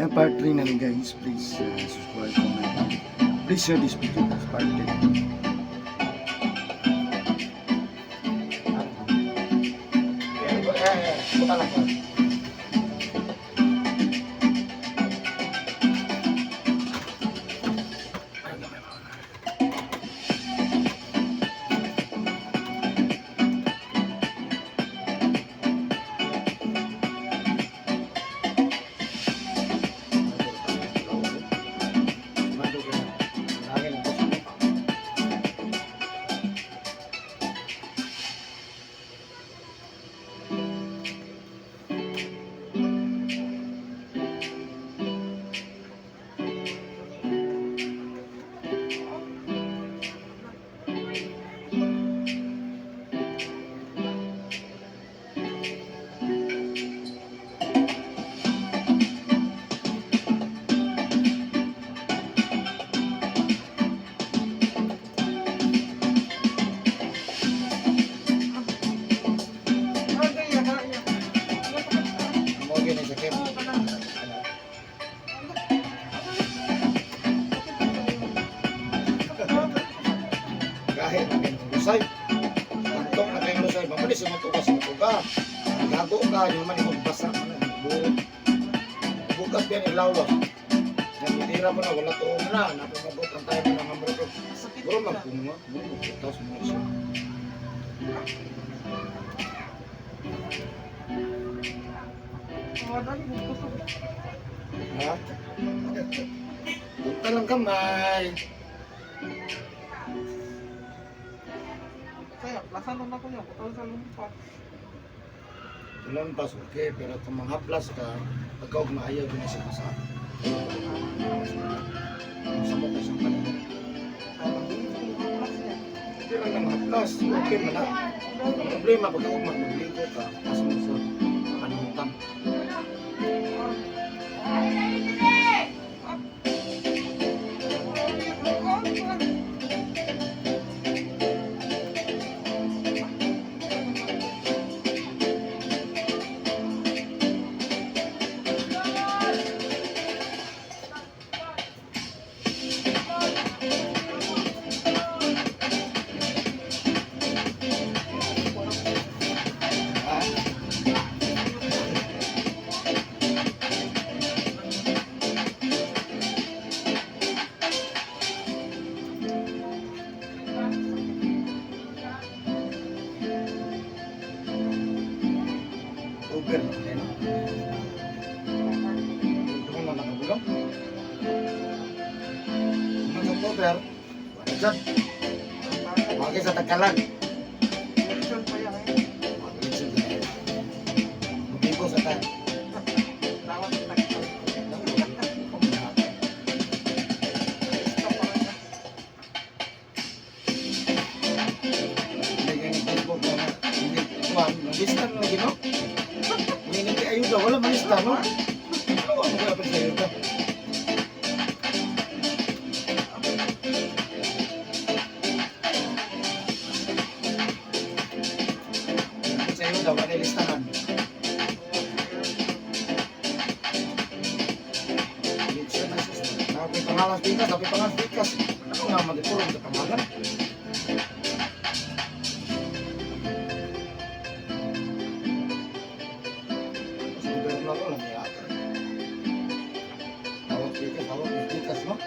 Ayan, part 3 na ni, guys. Please subscribe, comment. Please share this video. Part 3. Buka lang. Mo gini sakit. Ano? Kahit na kayong lusay. Tantong na kayong lusay. Mamali sa matuka sa matuka. Gago ka, yung man yung basa. Buot. Bukas yan ilawak. Yan, itira mo na, wala tuong na. Napamabot ang tayo ng mga bro. Bro, magpunga. Tapos mo siya. Ha? Punta lang kamay. Kaya, lasan na ko niya, putol sa lumpa. Lampas, okay. Pero kung manghaplas ka, pagka og maayaw, din siya masa. Sa mo kay isang panahon. Hindi lang na mahaplas. Okay man na. Ang problema, pagka og magligo ka, asa mo sa panutan. Ha? Over na kayo, no? Ito na nakabulong. Kung sa over, wala dyan. Bagay sa Tagalag. Election pa yan eh. Mag-election sa tayo. Mabibo sa tayo. Tawag sa tagtag. Malista na lagi, no? Hindi ni ayuda, wala malista, no? Ano ang mga sa ayuda? Sa ayuda, wala listahan. Election na siya. Napi pangalan bikas, napi pangalan bikas. Ano nga man ito sa pangalan? Sa gobyerno ko lang yata. Tawag bikas, no?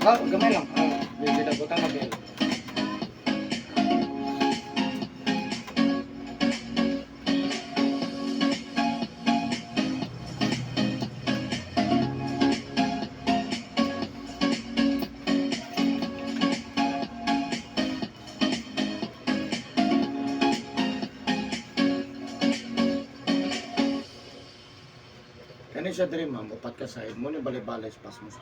Ah, gamay lang. Ah, medyo dagutan na bel. Kani siya diri, ma'am, upat ka side mo ni balay-balay pas mo sa.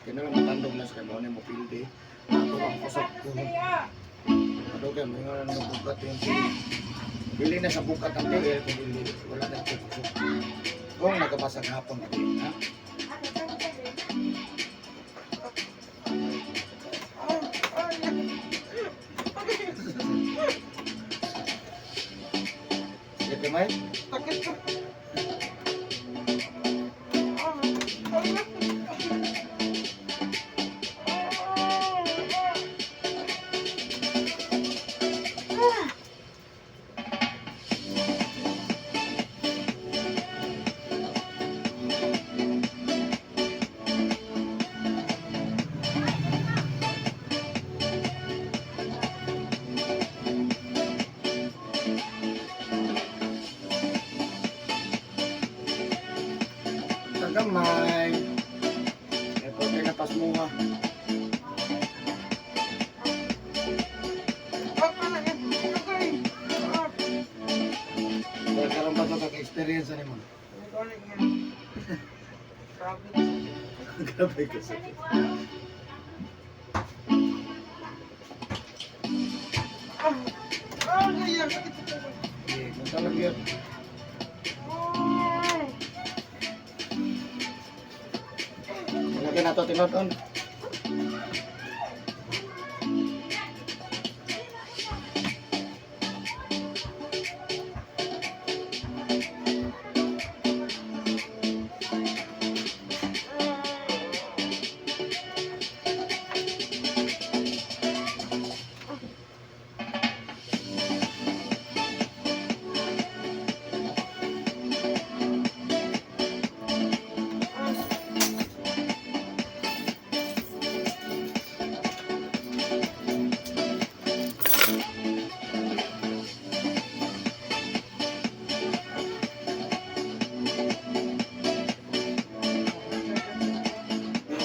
Kaya lang matandog na sa kay mo ni mo pildi. Ato ang kusog ko. Ato kay mo nga nang bugat yung tiil. Dili na sa bukat ang tiil kung dili wala na ito kusog. Kung nagabasag hapon ka dili, ha? Ah, ay. Sige kamay. Sakit ko. Ah, ay. Kagamay. Eh, pwede na pas mo nga. Ah, ah, okay. Ah. Kaya karon pa ito kaka-experience ani mo. Ikaw na yan. Grabe na sakit. Grabe ka sakit. Ah, ah, ganyan. Sakit sa tuhod. Eh, kung talaga yun. Ah. Lagyan na ito tinuod.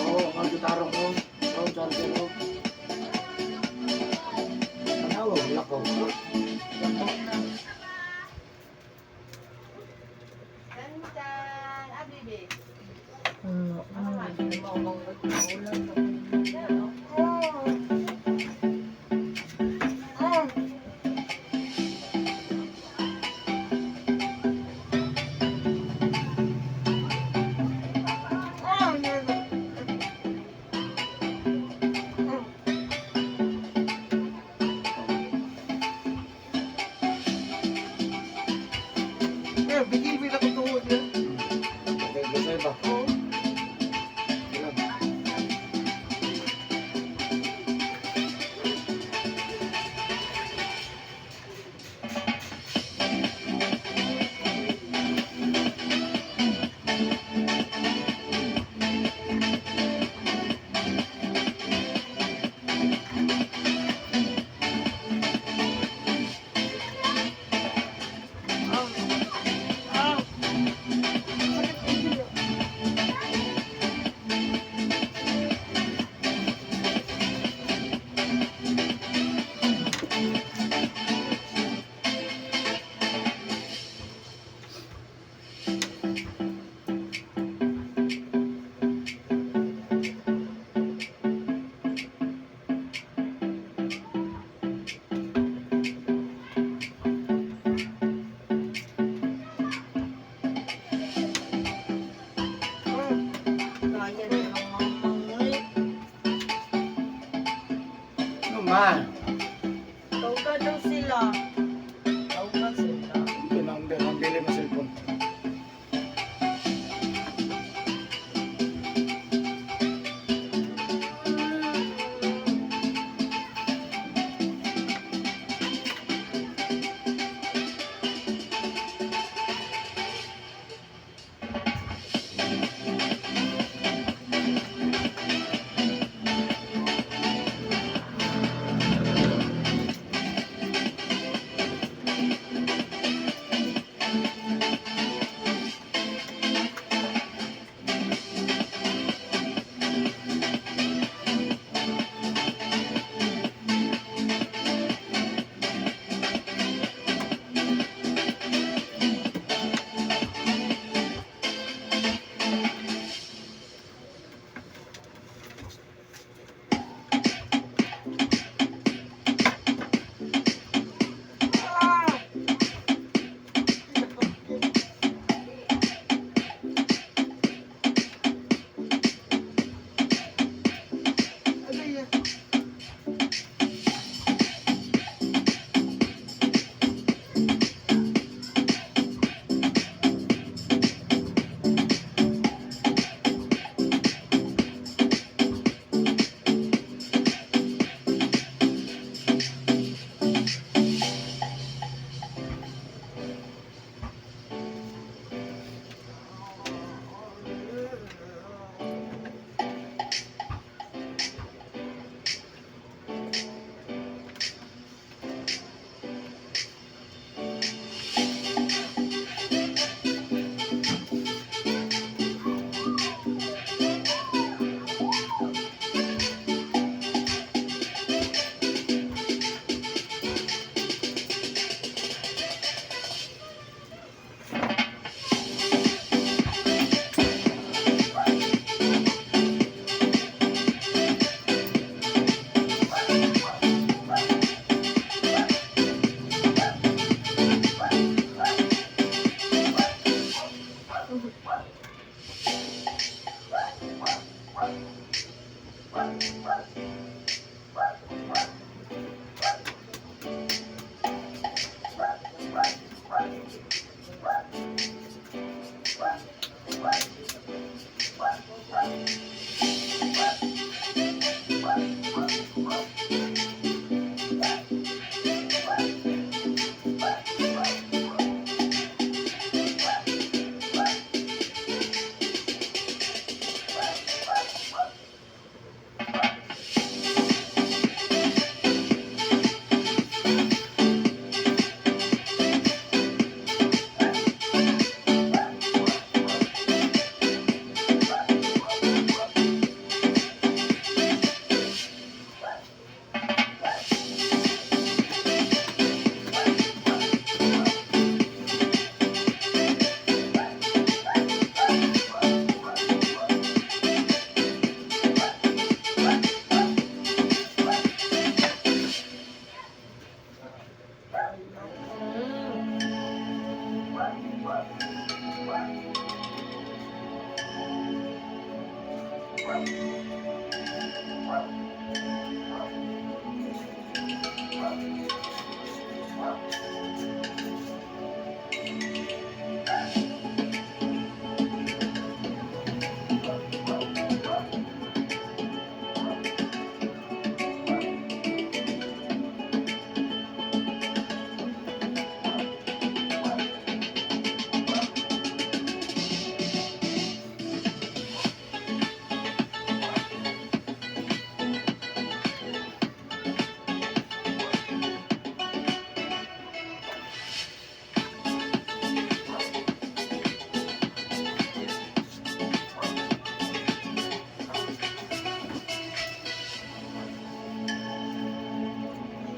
Oo, ang gitarong ko. Ang charger ko. Tanawa, wala ko. Ah. Ah. Ah, ganyan. Ah. Eh, bigil-bil ako tuhod niya. Okay, gusto ba? Oo. Ilan? Ah. Ah. Sakit ulo. Ah. Kaya na ng mamang. Ano man? Tawga daw sila. Tawga sila. Hindi na ang bili mo cellphone.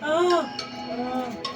Ah! Ah!